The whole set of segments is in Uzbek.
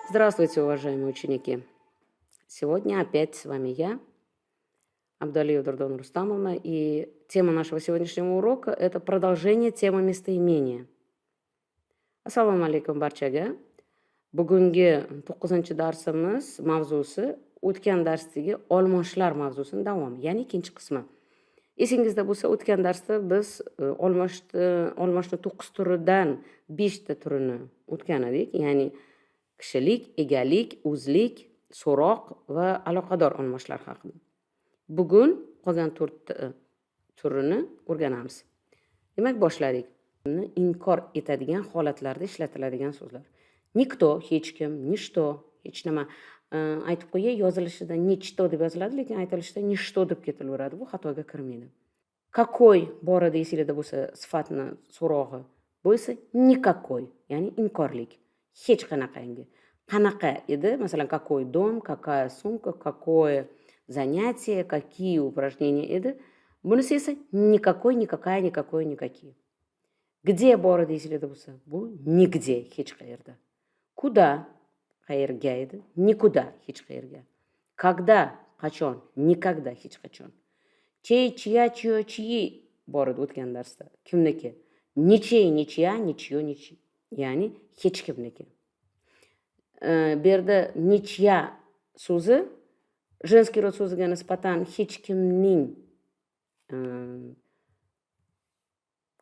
Здравствуйте, уважаемые ученики! Сегодня опять с вами я, Абдалиева Дурдона Рустамовна, и тема нашего сегодняшнего урока – это продолжение темы местоимения. Assalomu alaykum barchaga. Bugungi 9-darsimiz mavzusi o'tgan darsdagi olmoshlar mavzusini davomi, ya'ni ikkinchi qismi. Esingizda bo'lsa, o'tgan darsda biz olmoshni 9 turidan 5 ta turini o'tgan edik, ya'ni kishilik, egalik, o'zlik, so'roq va aloqador olmoshlar haqida. Bugun qolgan 4 turini o'rganamiz. Demak, boshladik. Inkor etadigan holatlarda ishlatiladigan so'zlar. Nikto hech kim, nishto hech nima. Aytib qo'yay, yozilishida nechto deb yoziladi, lekin aytilishida nishto deb ketilaveradi. Bu xatoga kirmaydi. Какой bor edi esingizda bo'lsa sifatni so'rog'i. Bu esa никакой, ya'ni inkorlik. Hech qanaqangi. Qanaqa edi? Masalan, какой дом, какая сумка, какое занятие, какие упражнения edi. Bunisi esa никакой, никакая, никакой, никакие. Где bor edi esingizda bo'lsa, bu nigде, hech qayerda. Куда qayerga edi? Никуда, hech qayerga. Когда qachon? Никогда, hech qachon. Чей, чья, чье, чьи bor edi o'tgan darsda. Kimniki? Ничей, ничья, ничье, ничьи. Ya'ni hech kimniki. Bu yerda ничья so'zi женский род so'ziga nisbatan hech kimning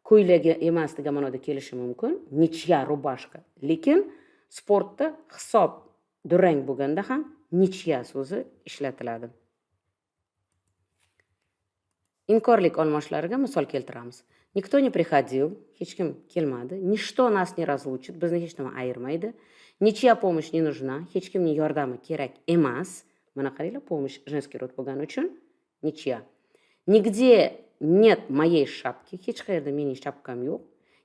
ko'ylagi emas degan ma'noda kelishi mumkin. Ничья рубашка. Lekin sportda hisob durang bo'lganda ham ничья so'zi ishlatiladi. Inkorlik olmoshlariga misol keltiramiz. Никто не приходил, hech kim kelmadi. Ничто нас не разлучит, bizni hech nima ayirmaydi. Ничья помощь не нужна, hech kimning yordami kerak emas. Mana qaranglar, помощь женский род bo'lgani uchun ничья. Нигде нет моей шапки, hech qayerda mening shapkam yo'q.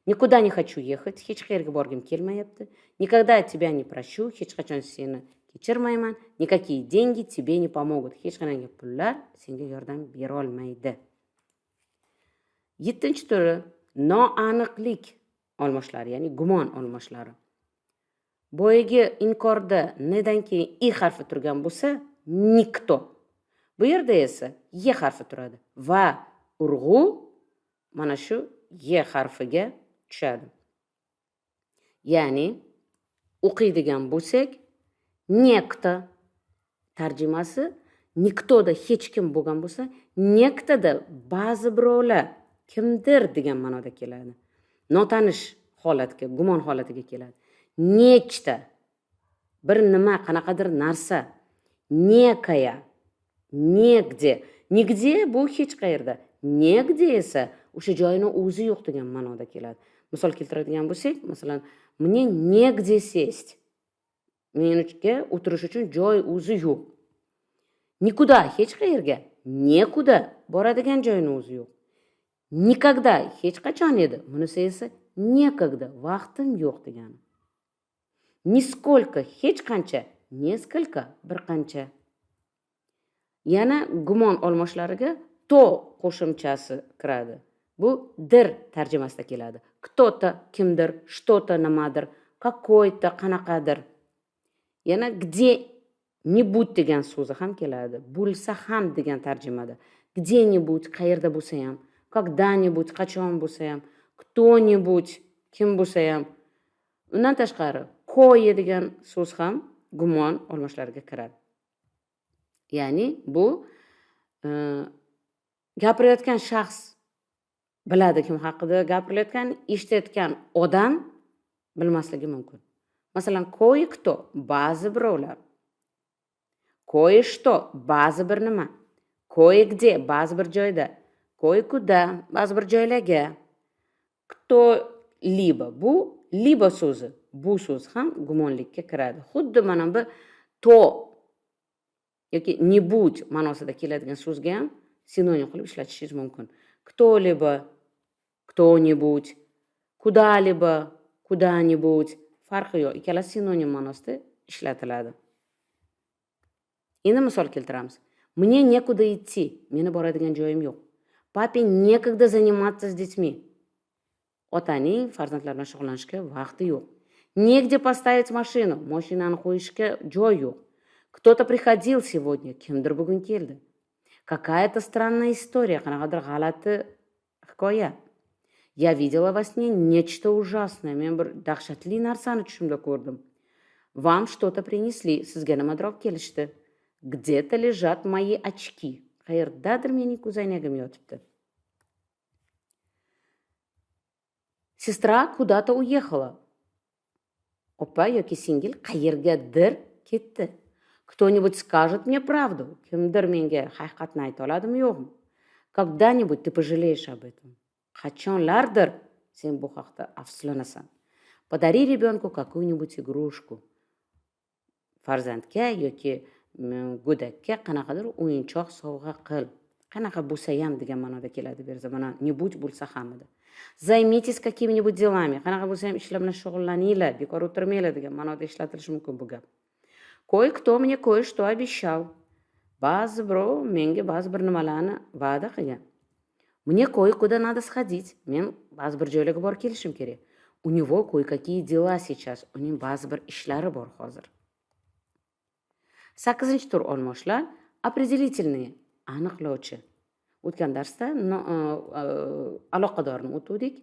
Никуда не хочу ехать, hech qayerga borgim kelmayapti. Никогда тебя не прощу, hech qachon seni kechirmayman. Никакие деньги тебе не помогут, hech qanday pullar senga yordam bera olmaydi. 7-turi noaniqlik olmoshlari, ya'ni gumon olmoshlari. Boyagi inkorda nedan keyin i harfi turgan bo'lsa, nikto. Bu yerda esa e harfi turadi va urg'u mana shu e harfiga tushadi. Ya'ni o'qiydigan bo'lsak, некто tarjimasi niktoda hech kim bo'lgan bo'lsa, nektoda ba'zi birovlar, kimdir degan ma'noda keladi. Notanish holatga, gumon holatiga keladi. Nechta bir nima, qanaqadir narsa. Некая, негде. Nigde bu hech qayerda. Негде esa o'sha joyini o'zi yo'q degan ma'noda keladi. Misol keltiradigan bo'lsak, masalan, мне негде сесть. Menga o'tirish uchun joy o'zi yo'q. Никуда hech qayerga, некуда boradigan joyini o'zi yo'q. Никогда hech qachon edi. Bunisi esa некогда, vaqtim yo'q degani. Нисколько hech qancha, несколько bir qancha. Yana gumon olmoshlariga to qo'shimchasi kiradi. Bu dir tarjimasida keladi. Кто-то kimdir, что-то nimadir, какой-то qanaqadir. Yana где-нибудь degan so'zi ham keladi. Bo'lsa ham degan tarjimada. Где-нибудь qayerda bo'lsa ham, когда-нибудь qachon bo'lsa ham, кто-нибудь kim bo'lsa ham. Undan tashqari кое degan so'z ham gumon olmoshlariga kiradi. Ya'ni bu gapirayotgan shaxs biladi kim haqida gapirilayotgan, eshitayotgan odam bilmasligi mumkin. Masalan, кое-кто ba'zi birovlar, кое-что ba'zi bir nima, кое-где ba'zi bir joyda, кое-куда ba'zi bir joylarga, кто-либо bu либо so'zi, bu so'z ham gumonlikka kiradi. Xuddi mana bu to yoki нибудь ma'nosida keladigan so'zga ham sinonim qilib ishlatishingiz mumkin. Кто-либо, кто-нибудь, куда-либо, куда-нибудь farqi yo'q. Ikkalasi sinonim ma'nosida ishlatiladi. Endi misol keltiramiz. Мне некуда идти. Meni boradigan joyim yo'q. Папе некогда заниматься с детьми. Otaning farzandlar bilan shug'ullanishga vaqti yo'q. Негде поставить машину. Mashinani qo'yishga joy yo'q. Кто-то приходил сегодня. Kimdir bugun keldi. Какая-то странная история. Qanaqadir g'alati hikoya. Я видела во сне нечто ужасное. Men bir dahshatli narsani tushimda ko'rdim. Вам что-то принесли. Sizga nimadir olib kelishdi. Где-то лежат мои очки. Qayerdadir mening ko'zoynagim yotibdi. Сестра куда-то уехала. Opa yoki singil qayergadir ketdi. Кто-нибудь скажет мне правду? Kimdir menga haqiqatni ayta oladimi, yo'qmi? Когда-нибудь ты пожалеешь об этом. Qachonlardir sen bu haqda afsuslanasan. Подари ребенку какую-нибудь игрушку. Farzandga yoki go'dakka qanaqadir o'yinchoq sovg'a qil. Qanaqa bo'lsa ham degan ma'noda keladi bu yerda. Mana нибудь bo'lsa ham edi. Займитесь какими-нибудь делами. Qanaqa bo'lsa ham ishlar bilan shug'ullaninglar, bekor o'tirmanglar degan ma'noda ishlatilishi mumkin bu gap. Кое-кто мне кое-что обещал. Ba'zi birov menga ba'zi bir nimalarni va'da qilgan. Мне кое-куда надо сходить. Men ba'zi bir joylarga borib kelishim kerak. У него кое-какие дела сейчас. Uning ba'zi bir ishlari bor hozir. 8-tur olmoshlar определительные, aniqlovchi. O'tgan darsda aloqadorni o'tuvdik.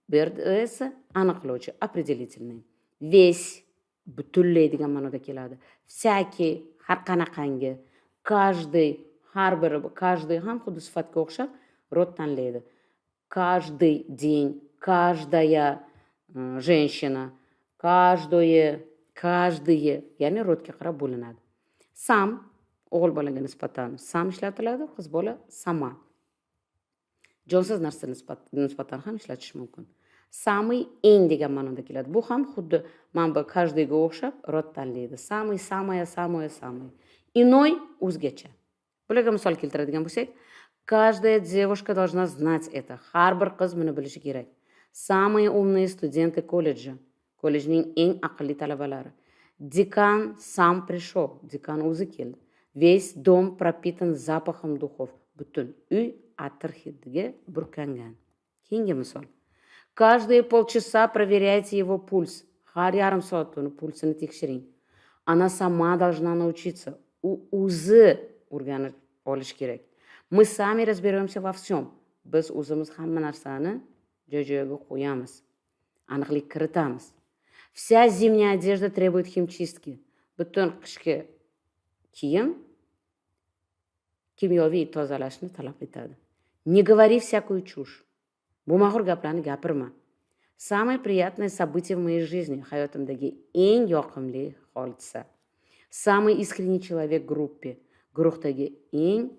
Bu yerda esa aniqlovchi, определительный. Весь butunlay degan ma'noda keladi. Всякий har qanaqangi, каждый har biri, каждый ham xuddi sifatga o'xshab rod tanlaydi. Каждый день, каждая женщина, каждое, каждые, ya'ni rodga qarab bo'linadi. Сам o'g'il bolaga nisbatan sam ishlatiladi, qiz bola сама. Jonsiz narsa nisbatan ham ishlatish mumkin. Самый eng degan ma'noda keladi. Bu ham xuddi mana bu каждыйga o'xshab rod tanlaydi. Самый, самая, самое, самый. Иной o'zgacha. Bularga misol keltiradigan bo'lsak, каждая девушка должна знать это. Har bir qiz buni bilishi kerak. Самые умные студенты колледжа. Kollejning eng aqlli talabalari. Декан сам пришел. Dekan o'zi keldi. Весь дом пропитан запахом духов. Butun uy atir hidiga burkangan. Keyingi misol. Каждые полчаса проверяйте его пульс. Har yarim soatda uni pulsini tekshiring. Она сама должна научиться. U o'zi o'rganib olish kerak. Мы сами разберемся во всем. Biz o'zimiz hamma narsani joy-joyiga qo'yamiz. Aniqlik kiritamiz. Вся зимняя одежда требует химчистки. Butun qishki kiyim kimyoviy tozalashni talab etadi. Не говори всякую чушь. Bo'lmag'ur gaplarni gapirma. Самое приятное событие в моей жизни. Hayotimdagi eng yoqimli hodisa. Самый искренний человек в группе. Guruhdagi eng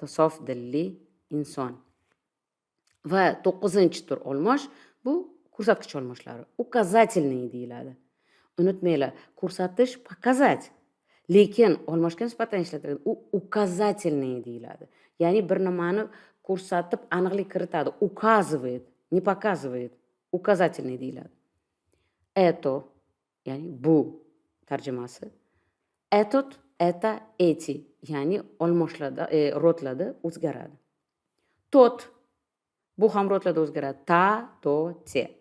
sof dilli inson. Va 9-tur olmosh bu ko'rsatkich olmoshlari. Указательные deyiladi. Unutmanglar, ko'rsatish показать. Lekin olmoshga nisbatan ishlatiladi. U указательные deyiladi. Ya'ni bir nimani ko'rsatib aniqlik kiritadi. Указывает, не показывает. Указательный deyiladi. Это, ya'ni bu tarjimasi. Этот, это, эти, ya'ni olmoshlarda, rodlarda o'zgaradi. Тот, bu ham rodlarda o'zgaradi. Ta, to, te.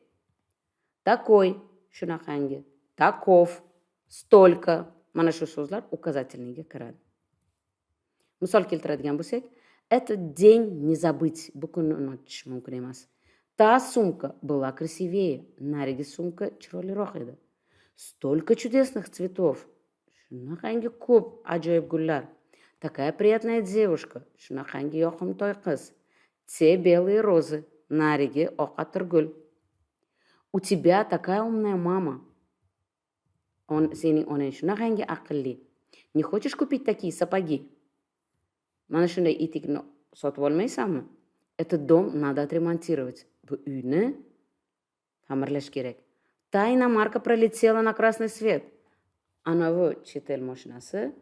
Такой, shunaqangi. Таков, столько. Mana shu so'zlar указательныйga kiradi. Misol keltiradigan bo'lsak, этот день не забыть. Bu kunni unutish mumkin emas. Та сумка была красивее. Narigi sumka chiroyliroq edi. Столько чудесных цветов. Shunaqangi ko'p ajoyib gullar. Такая приятная девушка. Shunaqangi yoqimtoy qiz. Те белые розы. Narigi oq atirgul. У тебя такая умная мама. Sening onang shunaqangi aqlli. Не хочешь купить такие сапоги? Mana shunday etikni sotib olmaysanmi? Этот дом надо отремонтировать. Bu uyni ta'mirlash kerak. Та иномарка пролетела на красный свет. Anavi chet el mashinasi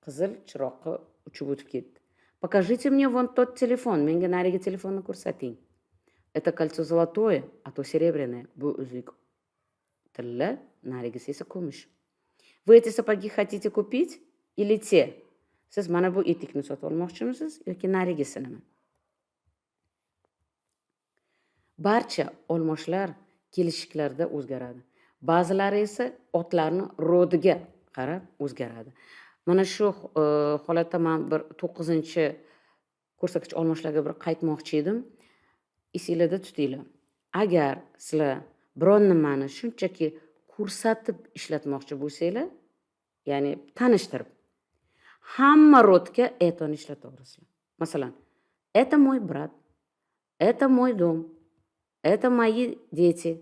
qizil chiroqqa uchib o'tib ketdi. Покажите мне вон тот телефон. Menga narigi telefonni ko'rsating. Это кольцо золотое, а то серебряное. Bu uzuk tilla, narigisi esa kumush. Вы эти сапоги хотите купить или те? Siz mana bu etikni sotib olmoqchimisiz yoki narigisinimi? Barcha olmoshlar kelishiklarda o'zgaradi. Ba'zilari esa otlarni род iga qarab o'zgaradi. Mana shu holatda man bir 9 ko'rsatkich olmoshlarga bir qaytmoqchi edim. Esinglarda tutinglar. Agar sizlar biron nimani shunchaki ko'rsatib ishlatmoqchi bo'lsanglar, ya'ni tanishtirib, hamma род ga это ni ishlataverasizlar. Masalan, это мой брат, это мой дом, это мои дети,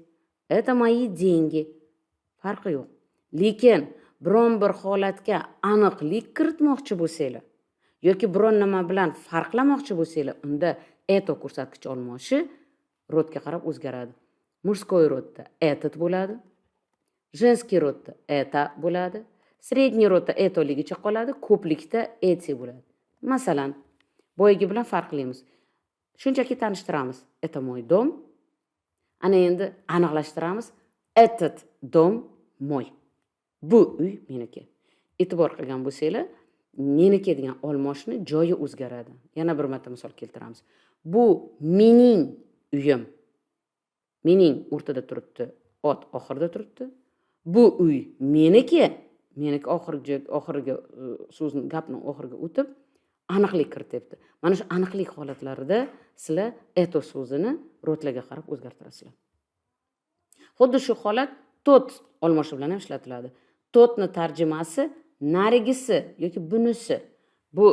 это мои деньги. Farqi yo'q. Lekin biron bir holatga aniqlik kiritmoqchi bo'lsanglar yoki biron nima bilan farqlamoqchi bo'lsanglar, unda это ko'rsatkich olmoshi род ga qarab o'zgaradi. Мужской род da этот bo'ladi, женский род da эта bo'ladi, средний род da это ligicha qoladi, ko'plikda эти bo'ladi. Masalan, boyagi bilan farqlaymiz. Shunchaki tanishtiramiz. Это мой дом. Ana endi aniqlashtiramiz. Этот дом мой. Bu uy meniki. E'tibor qilgan bo'lsanglar, meniki degan olmoshni joyi o'zgaradi. Yana bir marta misol keltiramiz. Bu mening uyim. Mening o'rtada turibdi, ot oxirida turibdi. Bu uy meniki. Meniki oxirgi so'zni, gapni oxiriga o'tib aniqlik kirityapti. Mana shu aniqlik holatlarida sizlar это so'zini род larga qarab o'zgartirasizlar. Xuddi shu holat тот olmoshi bilan ham ishlatiladi. Тот ni tarjimasi narigisi yoki bunisi. Bu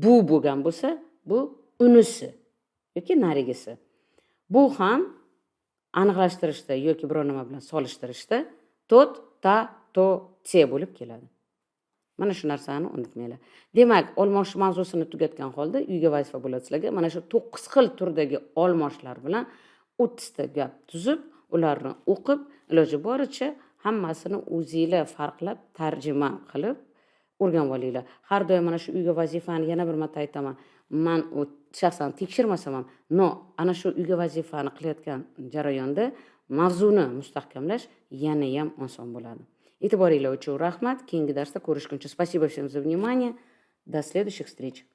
bu bo'lgan bo'lsa, bu unisi yoki narigisi. Bu ham aniqlashtirishda yoki biror nima bilan solishtirishda тот, та, то, те bo'lib keladi. Mana shu narsani unutmanglar. Demak, olmosh mavzusini tugatgan holda uyga vazifa bo'ladi sizlarga. Mana shu 9 xil turdagi olmoshlar bilan 30 ta gap tuzib, ularni o'qib, iloji boricha hammasini o'zinglar farqlab, tarjima qilib o'rganib olinglar. Har doim mana shu uyga vazifani yana bir marta aytaman. Man u shaxsan tekshirmasam ham, но ana shu uyga vazifani qilayotgan jarayonda mavzuni mustahkamlash yana ham oson bo'ladi. E'tiboringlar uchun rahmat. Keyingi darsda ko'rishguncha. Спасибо всем за внимание. До следующих встреч.